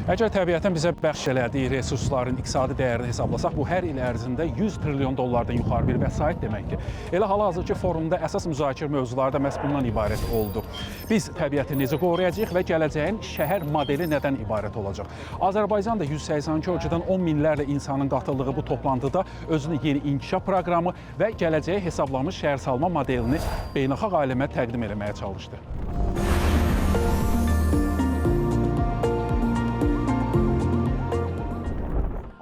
Əgər təbiətin bizə bəxş elədiyi resursların iqtisadi dəyərini hesablasaq, bu hər il ərzində 100 trilyon dollardan yuxarı bir vəsait deməkdir. Elə hal-hazırki forumda əsas müzakirə mövzuları da məhz bundan ibarət oldu. Biz təbiəti necə qoruyacağıq və gələcəyin şəhər modeli nədən ibarət olacaq? Azərbaycan da 182 ölkədən 10 minlərlə insanın qatıldığı bu toplantıda özünün yeni inkişaf proqramı və gələcəyə hesablanmış şəhərsalma modelini beynəlxalq aləmə təqdim eləməyə çalışdı.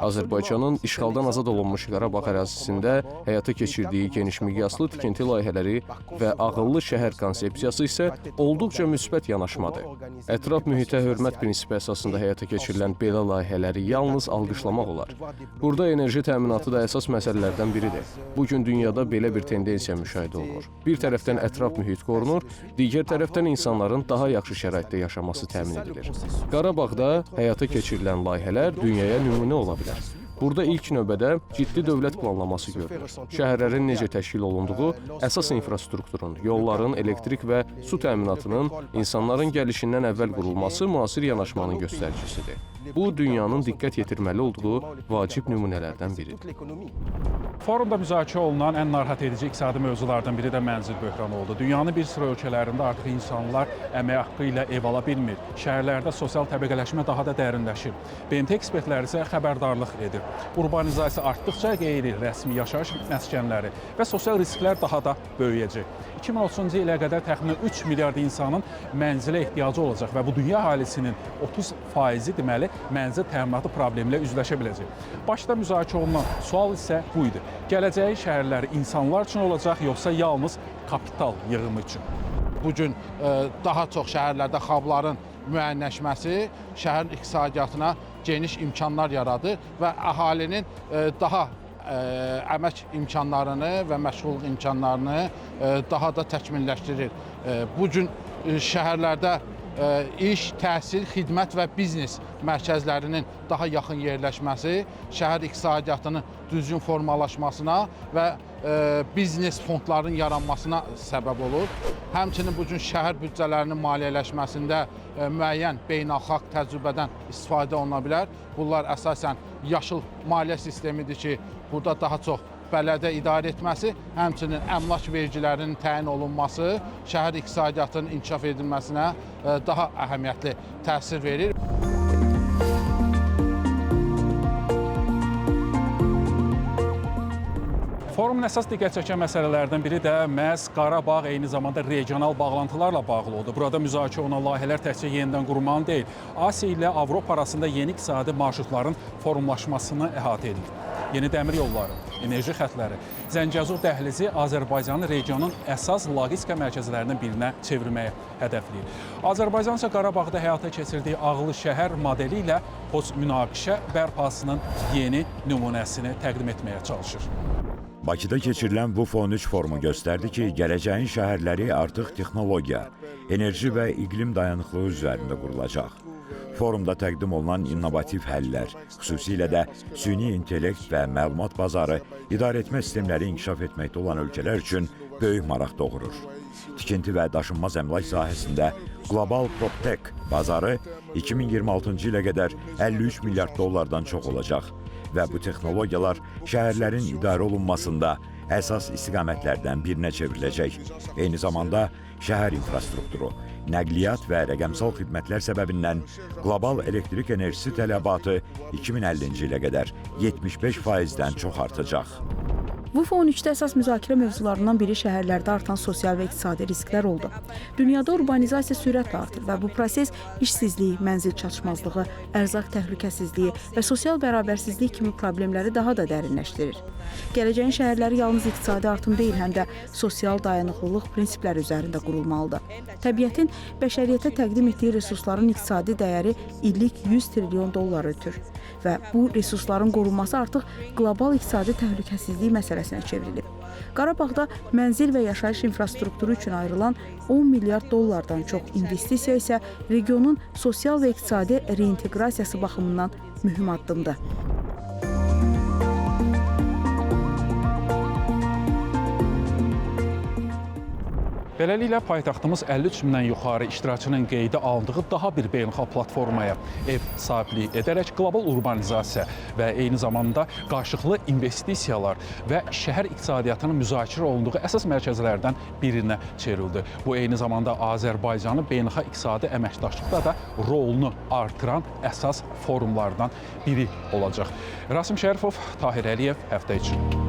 Azərbaycanın işğaldan azad olunmuş Qarabağ ərazisində həyata keçirdiyi geniş miqyaslı tikinti layihələri və ağıllı şəhər konsepsiyası isə olduqca müsbət yanaşmadır. Ətraf mühitə hörmət prinsipi əsasında həyata keçirilən belə layihələri yalnız alqışlamaq olar. Burada enerji təminatı da əsas məsələlərdən biridir. Bu gün dünyada belə bir tendensiya müşahidə olunur. Bir tərəfdən ətraf mühit qorunur, digər tərəfdən insanların daha yaxşı şəraitdə yaşaması təmin edilir. Qarabağda həyata keçirilən layihələr dünyaya nümunə ola bilər. Burada ilk növbədə ciddi dövlət planlaması görülür. Şəhərlərin necə təşkil olunduğu, əsas infrastrukturun, yolların, elektrik və su təminatının insanların gəlişindən əvvəl qurulması müasir yanaşmanın göstəricisidir. Bu, dünyanın diqqət yetirməli olduğu vacib nümunələrdən biridir. Forumda müzakirə olunan ən narahat edici iqtisadi mövzulardan biri də mənzil böhranı oldu. Dünyanın bir sıra ölkələrində artıq insanlar əmək haqqı ilə ev ala bilmir. Şəhərlərdə sosial təbəqələşmə daha da dərinləşir. BMT ekspertləri isə xəbərdarlıq edir. Urbanizasiya artdıqca qeyri-rəsmi yaşayış məskənləri və sosial risklər daha da böyüyəcək. 2030-cu ilə qədər təxminən 3 milyard insanın mənzilə ehtiyacı olacaq və bu dünya əhalisinin 30%-i deməli mənzil təminatı problemi ilə üzləşə biləcək. Başda müzakirə olunan sual isə bu idi. Gələcəyin şəhərləri insanlar üçün olacaq, yoxsa yalnız kapital yığımı üçün? Bu gün daha çox şəhərlərdə xabların müəyyənləşməsi şəhərin iqtisadiyyatına geniş imkanlar yaradır və əhalinin daha əmək imkanlarını və məşğulluq imkanlarını daha da təkmilləşdirir. Bu gün şəhərlərdə iş, təhsil, xidmət və biznes mərkəzlərinin daha yaxın yerləşməsi şəhər iqtisadiyyatının düzgün formalaşmasına və biznes fondlarının yaranmasına səbəb olur. Həmçinin bu gün şəhər büdcələrinin maliyyələşməsində müəyyən beynəlxalq təcrübədən istifadə oluna bilər. Bunlar əsasən yaşıl maliyyə sistemidir ki, burada daha çox bələdiyyə idarə etməsi, həmçinin əmlak vergilərinin təyin olunması şəhər iqtisadiyyatının inkişaf edilməsinə daha əhəmiyyətli təsir verir. Forumun əsas diqqət çəkən məsələlərdən biri də məhz Qarabağ eyni zamanda regional bağlantılarla bağlı oldu. Burada müzakirə olunan layihələr təkcə yenidən qurmanı deyil, Asiya ilə Avropa arasında yeni iqtisadi marşrutların forumlaşmasını əhatə edir. Yeni dəmir yolları, enerji xətləri, Zəngəzur dəhlizi Azərbaycanı regionun əsas logistika mərkəzlərindən birinə çevirməyə hədəfləyir. Azərbaycan isə Qarabağda həyata keçirdiyi ağıllı şəhər modeli ilə post-münaqişə bərpasının yeni nümunəsini təqdim etməyə çalışır. Bakıda keçirilən VUF 13 forumu göstərdi ki, gələcəyin şəhərləri artıq texnologiya, enerji və iqlim dayanıqlığı üzərində qurulacaq. Forumda təqdim olunan innovativ həllər, xüsusilə də süni intellekt və məlumat bazarı idarəetmə sistemləri inkişaf etməkdə olan ölkələr üçün böyük maraq doğurur. Tikinti və daşınmaz əmlak sahəsində qlobal PropTech bazarı 2026-cı ilə qədər 53 milyard dollardan çox olacaq və bu texnologiyalar şəhərlərin idarə olunmasında əsas istiqamətlərdən birinə çevriləcək. Eyni zamanda şəhər infrastrukturu, nəqliyyat və rəqəmsal xidmətlər səbəbindən qlobal elektrik enerjisi tələbatı 2050-ci ilə qədər 75%-dən çox artacaq. VUF 13-də əsas müzakirə mövzularından biri şəhərlərdə artan sosial və iqtisadi risklər oldu. Dünyada urbanizasiya sürətlə artır və bu proses işsizlik, mənzil çatışmazlığı, ərzaq təhlükəsizliyi və sosial bərabərsizlik kimi problemləri daha da dərinləşdirir. Gələcəyin şəhərləri yalnız iqtisadi artım deyil, həm də sosial dayanıqlılıq prinsipləri üzərində qurulmalıdır. Təbiətin bəşəriyyətə təqdim etdiyi resursların iqtisadi dəyəri illik 100 trilyon dollar ötür və bu resursların qorunması artıq qlobal iqtisadi təhlükəsizlik məsələsinə çevrilib. Qarabağda mənzil və yaşayış infrastrukturu üçün ayrılan 10 milyard dollardan çox investisiya isə regionun sosial və iqtisadi reinteqrasiyası baxımından mühüm addımdır. Beləliklə paytaxtımız 53 mindən yuxarı iştirakçının qeydə alındığı daha bir beynəlxalq platformaya ev sahibliyi edərək qlobal urbanizasiya və eyni zamanda qarşılıqlı investisiyalar və şəhər iqtisadiyyatının müzakirə olunduğu əsas mərkəzlərdən birinə çevrildi. Bu eyni zamanda Azərbaycanın beynəlxalq iqtisadi əməkdaşlıqda da rolunu artıran əsas forumlardan biri olacaq. Rasim Şərifov, Tahir Əliyev, Həftə içi.